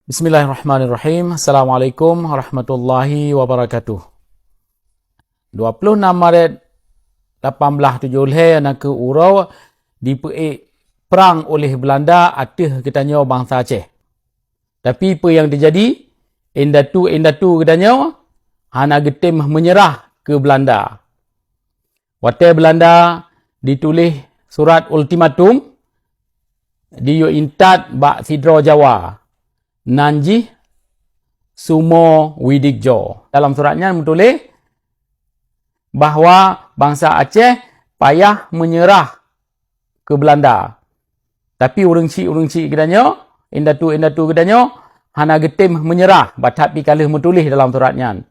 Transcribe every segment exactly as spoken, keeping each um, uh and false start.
Bismillahirrahmanirrahim. Assalamualaikum warahmatullahi wabarakatuh. Dua puluh enam Maret lapan belas tujoh lhèe na kheueh uroe dipeuék prang oleh Beulanda ateueh geutanyoe bansa Aceh. Tapi peue nyang teujadi? Indatu-indatu geutanyoe hana geutem meunyeurah keu Beulanda. Watèe Beulanda dituléh surat ultimatum, diyue intat bak sidroe Jawa, nan jih Sumo Widikjo. Dalam surat nyan meutuléh bahwa bansa Aceh payah meunyeurah keu Beulanda. Tapi ureuëng chik-ureuëng chik geutanyoe, indatu-indatu geutanyoe hana geutem meunyeurah, bah that pih ka lheueh meutuléh dalam surat nyan.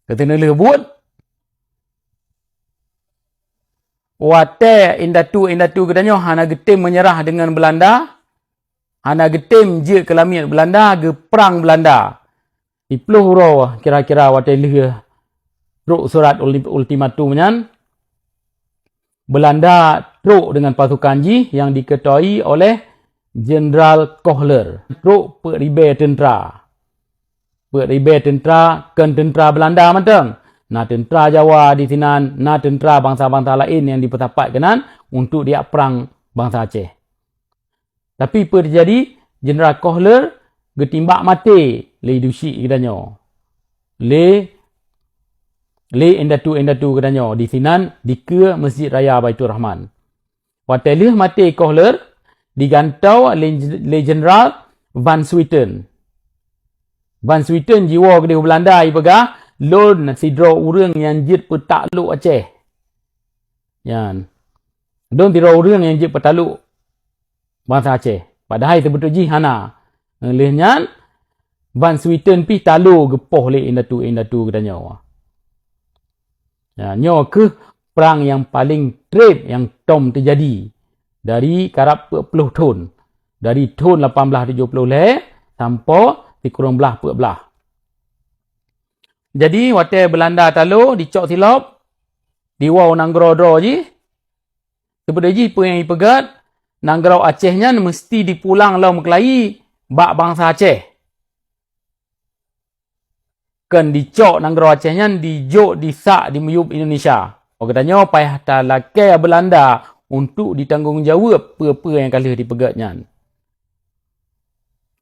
Keuteuneuh lheueh buet, watèe indatu-indatu geutanyoe hana geutem meunyeurah deungon Beulanda, hana geutem jeuet keu lamiet Beulanda, geuprang Beulanda. Siploh uroe kira-kira watèe lheueh trok surat ulti-, ultimatum nyan, Beulanda trok deungon pasukan jih nyang diketuai oleh Jenderal Kohler. Trok peuet ribèe teuntra. Peuet ribèe teuntra, kon teuntra Beulanda mantong. Na teuntra Jawa di sinan, na teuntra bansa-bansa laén nyang dipeusapat keunan untuk dijak prang bansa Aceh. Tapi peue teujadi? Jenderal Kohler geutimbak maté lé indatu geutanyoe, lé, lé indatu-indatu geutanyoe di sinan dikeue Masjid Raya Baiturrahman. Watèe lheueh maté Kohler, digantoe lé, lé Jenderal Van Swieten. Van Swieten jiwoe keudéh u Beulanda, jipeugah, "Lôn sidroe ureuëng nyang jeuet peutaklok Aceh." Nyan. "Lôn sidroe ureuëng nyang jeuet peutaklok bansa Aceh." Padahai seubeutôi jih hana. Lheueh nyan, Van Swieten pih talo geupoh lé indatu-indatu geutanyoe. Ya, nyoe kheueh prang nyang paleng treb nyang tom teujadi dari karab peuet ploh thon, dari thon lapan belas tujoh ploh lhèe sampoe sikureueng blaih peuet blaih. Jadi, watèe Beulanda talo dicok silop, diwoe nanggroe droe jih, seubeutôi jih peue nyang jipeugèt, nanggroe Aceh nyan meuseuti dipulang lom keulayi bak bansa Aceh. Kon dicok nanggroe Aceh nyan dijok disak di miyueb Indonesia. Geutanyoe payah talakèe Beulanda untuk ditanggong jaweueb peue-peue nyang ka lheueh dipeugèt nyan.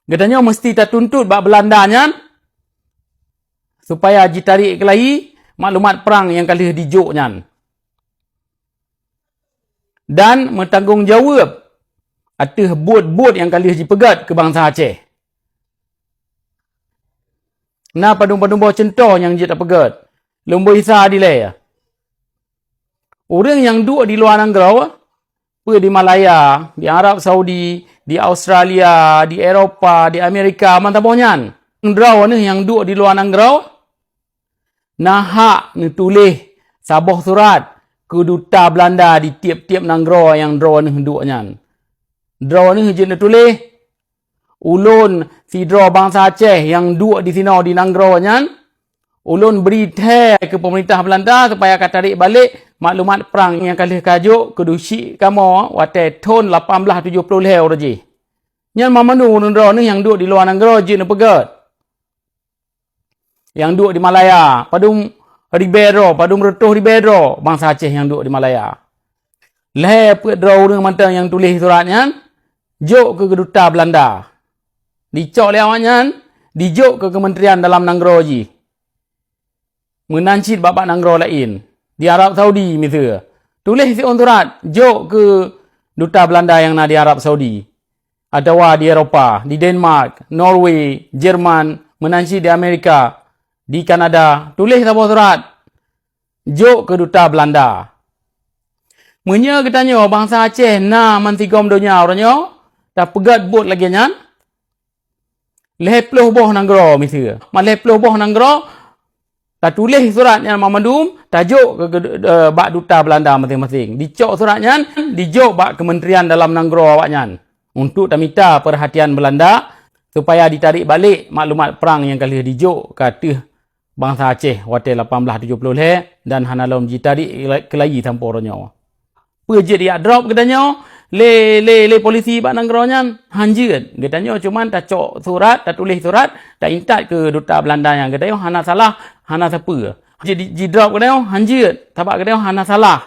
Geutanyoe meuseuti tatuntut bak Beulanda nyan supaya jitarek keulayi maklumat prang nyang ka lheueh dijok nyan, dan meutanggong jaweueb ateueh buet-buet nyang ka lheueh jipeugèt keu bansa Aceh. Na padum-padum boh cuntoh nyang jeuet tapeugèt. Lôn bri sa dilèe. Ureuëng nyang duek di luwa nanggroe, peue di Malaya, di Arab Saudi, di Australia, di Eropa, di Amerika, mantong boh nyan. Droeneuh nyang duek di luwa nanggroe, na hak neutuléh saboh surat keu duta Beulanda di tieb-tieb nanggroe nyang droeneuh duek nyan. Droeneuh jeuet neutuléh, "Ulôn sidroe bansa Aceh nyang duek disinoe di nanggroe nyan, ulôn bri thèe keu peumeurintah Beulanda supaya ka tarek balek maklumat prang nyang ka lheueh ka jok keu duek kamoe watèe thon lapan blaih tujoh ploh lhèe uroe jih." Nyan mandum ureuëng droeneuh nyang duek di luwa nanggroe jeuet neupeugèt. Nyang duek di Malaya, padum ribèe droe, padum reutôh ribèe droe bansa Aceh nyang duek di Malaya. Lhèe peuet droe ureuëng mantong nyang tuléh surat nyan jok keu duta Beulanda. Dicok lé awaknyan, dijok keu Kementerian Dalam Nanggroe jih. Meunan cit bak-bak nanggroe laén, di Arab Saudi miseue, tuléh siôn surat jok keu duta Beulanda nyang na di Arab Saudi, atawa di Eropa, di Denmark, Norway, Jerman, meunan cit di Amerika, di Kanada, tuléh saboh surat jok keu duta Beulanda. Meunyoe geutanyoe bansa Aceh na meusigom donya uroe nyoe, tapeugèt buet lagèe nyan, lhèe ploh boh nanggroe miseue, ma lhèe ploh boh nanggroe, tatuléh surat nyan mandum tajok keu, keu, eh, bak duta Beulanda maséng-maséng. Dicok surat nyan, dijok bak Kementerian Dalam Nanggroe awaknyan untuk tamita peurhatian Beulanda supaya ditarek balek maklumat prang nyang ka lheueh dijok keu ateueh bansa Aceh watèe lapan blaih tujoh ploh lhèe dan hana lom jitarek keulayi sampoe uroe nyoe. Peue jeuet jak drop geutanyoe? lé, lé, lé polisi bak nanggroe nyan? Han jeuet. Geutanyoe cuman tacok surat, tatuléh surat, taintat keu duta Beulanda nyan. Geutanyoe hana salah, hana sapeue. Ji-, jidrop geutanyoe? Han jeuet. Sabab geutanyoe hana salah,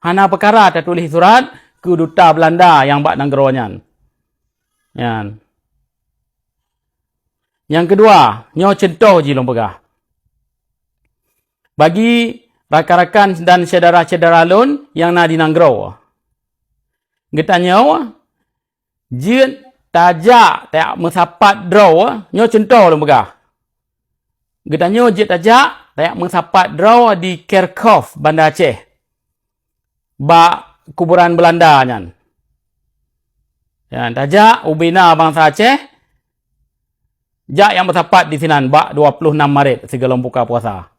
hana peukara tatuléh surat keu duta Beulanda nyang bak nanggroe nyan. Nyan. Nyang keudua, nyoe cuntoh jih lôn peugah. Bagi rakan-rakan dan syedara-syedara lôn nyang na di nanggroe, geutanyoe jeuet tajak tajak meusapat droe, nyoe cuntoh lôn peugah. Geutanyoe jeuet tajak tajak meusapat droe di Kirchhof, Banda Aceh, bak kuburan Beulanda nyan. Ya, tajak ubena bansa Aceh, jak nyang meusapat di sinan bak dua puluh enam Maret sigohlom buka puasa.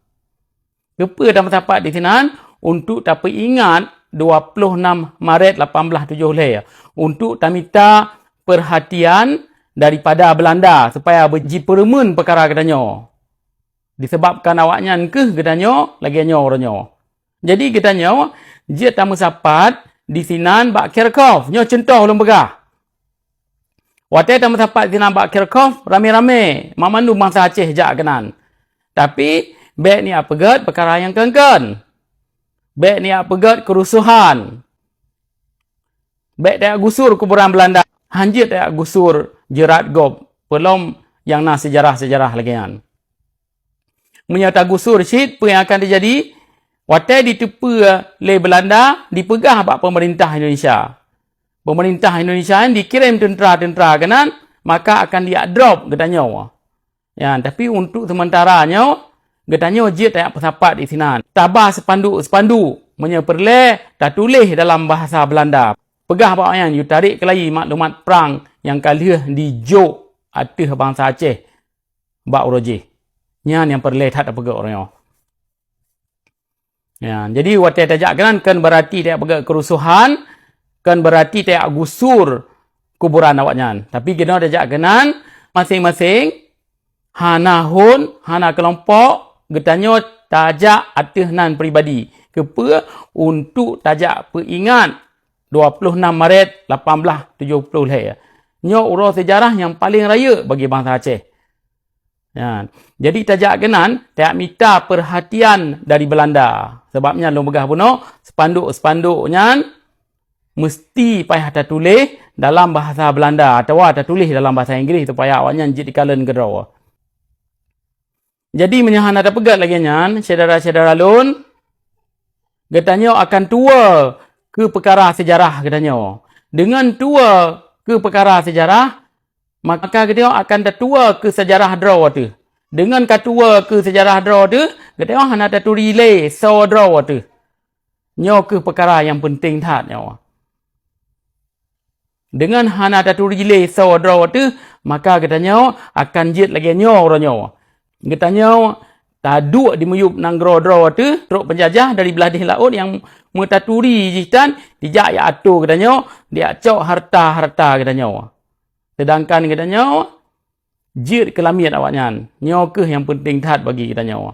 Keupeue tameusapat di sinan? Untuk tapeuingat dua puluh enam Maret lapan belas tujoh lhèe, untuk tamita peurhatian daripada Beulanda supaya beujipeureumeun peukara geutanyoe. Disebabkan awaknyan keuh geutanyoe lagèe nyoe uroe nyoe. Jadi geutanyoe jeuet tameusapat di sinan bak Kirchhof. Nyoe cuntoh lôn peugah. Watèe tameusapat sinan bak Kirchhof, ramé-ramé, banmandum bansa Aceh jak keunan. Tapi, bèk neujak peugèt peukara nyang kon-kon. Bèk neujak peugèt keurusohan. Bèk tajak gusur kuburan Beulanda. Han jeuet tajak gusur jeurat gob, peulom nyang na seujarah-seujarah lagèe nyan. Meunyoe tagusur cit, peue nyang akan teujadi? Watèe jiteupeue lé Beulanda, jipeugah bak peumeurintah Indonesia. Peumeurintah Indonesia nyan jikirém teuntra-teuntra keunan, maka akan jijak drop geutanyoe. Ya, tapi untuk seumeuntara nyoe, geutanyoe jeuet tajak peusapat di sinan. Taba seupanduk-seupanduk, meunyoe peureulèe tatuléh dalam bahasa Beulanda. Peugah bak awaknyan, "Yue tarek keulayi maklumat prang nyang ka lheueh jijok ateueh bansa Aceh bak uroe jih." Nyan nyang peureulèe that tapeugèt uroe nyoe. Ya, jadi watèe tajak keunan kon beurati tajak peugèt keurusohan, kon beurati tajak gusur kuburan awaknyan. Tapi keunoe tajak keunan maséng-maséng, hana hon, hana keulompok, geutanyoe tajak ateueh nan pribadi. Keupeue? Untuk tajak peuingat dua puluh enam Maret lapan belas tujoh puluh lhèe. Nyoe uroe seujarah nyang paleng rayeuk bagi bansa Aceh. Ya. Jadi tajak keunan, tajak mita peurhatian dari Beulanda. Sabab nyan lôn peugah bunoe, seupanduk-seupanduk nyan meuseuti payah tatuléh dalam bahasa Beulanda atawa tatuléh dalam bahasa Inggréh supaya awaknyan jeuet jikalon keudroe. Jadi meunyoe hana tapeugèt lagèe nyan, syedara-syedara lôn, geutanyoe akan tuwoe keu peukara seujarah geutanyoe. Deungon tuwoe keu peukara seujarah, maka geutanyoe akan tatuwoe keu seujarah droe teuh. Deungon katuwoe keu seujarah droe teuh, geutanyoe hana taturi lé soe droe teuh. Nyoe keuh peukara nyang peunteng that nyoe. Deungon hana taturi lé soe droe teuh, maka geutanyoe akan jeuet lagèe nyoe uroe nyoe. Geutanyoe taduek di miyueb nanggroe droe teuh, trok peunjajah dari blah deh laôt nyang meutaturi jih tan, jijak jak atô geutanyoe, jijak cok hareuta-hareuta geutanyoe. Seudangkan geutanyoe jeuet keu lamiet awaknyan. Nyoe keuh nyang peunteng that bagi geutanyoe.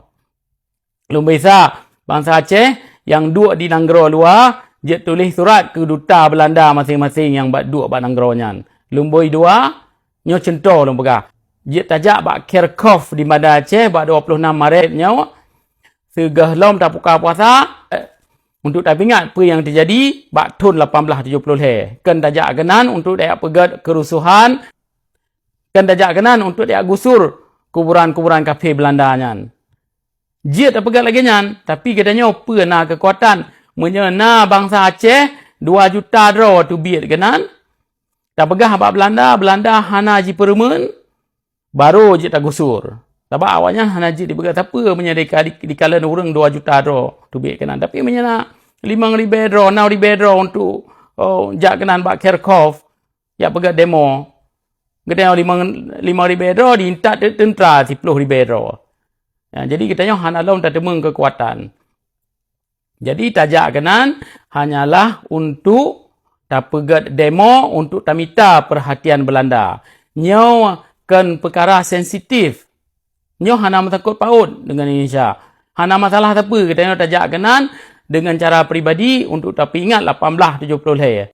Lôn peugisa, bansa Aceh nyang duek di nanggroe luwa jeuet tuléh surat keu duta Beulanda maséng-maséng nyang bak duek bak nanggroe nyan. Lumbôi dua, nyoe cuntoh lôn peugah. Jeuet tajak bak Kirchhof di Banda Aceh bak dua puluh enam Maret nyoe, sigohlom tapuka puasa, eh, untuk tapeuingat peue nyang teujadi bak thon lapan blah tujoh puluh lhèe. Kon tajak keunan untuk tajak peugèt keurusohan, kon tajak keunan untuk tajak gusur kuburan-kuburan kafé Beulanda nyan. Jeuet tapeugèt lagèe nyan, tapi geutanyoe peue na keukuatan? Meunyoe na bansa Aceh dua juta droe teubiet keunan, tapeugah bak Beulanda, Beulanda hana jipeureumeun, barô jeuet tagusur. Sabab awaknyan hana jeuet jipeugah sapeue meunyoe di, di, dikalon ureueng dua juta droe teubiet keunan. Tapi meunyoe na limong ribèe droe, nam ribèe droe untuk, oh, jak keunan bak Kirchhof, jak peugèt demo, geutanyoe limong, limong ribèe droe diintat te-, teuntra siploh ribèe droe. Ya, jadi geutanyoe hana lom tateumeung keukuatan. Jadi tajak keunan hanyalah untuk tapeugèt demo, untuk tamita peurhatian Beulanda. Nyoe kon peukara sensitif. Nyoe hana meusangkot paôt deungon Indonesia. Hana masalah sapeue geutanyoe tajak keunan deungon cara pribadi untuk tapeuingat lapan blah tujoh puluh lhèe.